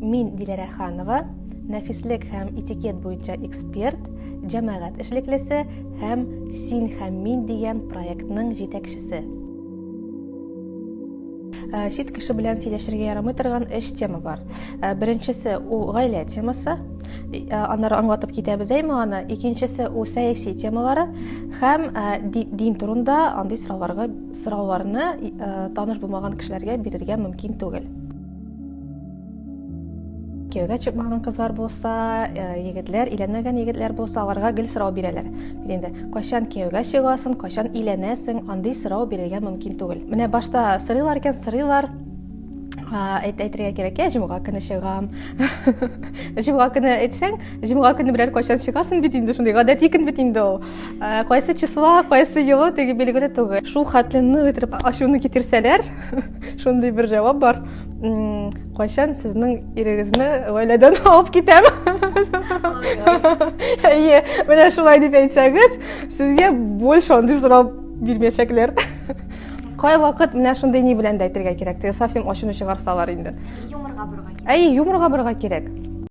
Мин Диләрә Ханова, нәфислек һәм этикет буенча эксперт, җәмәгать эшлеклесе һәм Син һәм мин дигән проектның җитәкчесе. Э, чит кеше белән сөйләшергә ярамый торган өч тема бар. Э, беренчесе ул гаилә темасы. Э, аннары аңлатып китәбез әйме аны. Икенчесе ул сәяси темалары һәм дин турында андый сорауларга сорауларны таныш булмаган кешеләргә бирергә мөмкин түгел. Кияүгә чыкмаган кызлар булса, э, егетләр, өйләнмәгән егетләр булса, аларга гел сорау бирәләр. Бит инде, кайчан кияүгә чыгасың, кайчан өйләнәсең, андый сорау бирергә мөмкин түгел. Менә башта сорыйлар икән, сорыйлар. Әйт, әйтергә кирәк, я җомга көне чыгам. Җомга көне әйтсәң, җомга көне берәр кайчан чыгасың бит инде, шундый гадәти көн бит инде ул. Кайсы числа, кайсы елы теге билгеле түгел. Шул хәтле нык итеп ачуны китерсәләр, шундый бер җавап бар. Кайчан сезнең ирегезне гаиләдән алып китәм? Әйе, менә шулай дип әйтсәгез, сезгә больше андый сорау бирмәячәкләр. Кайвакыт менә шундый ни белән дә әйтергә кирәк, теге совсем ачуны чыгарсалар инде. Юморга борырга кирәк. Әйе, юморга борырга кирәк.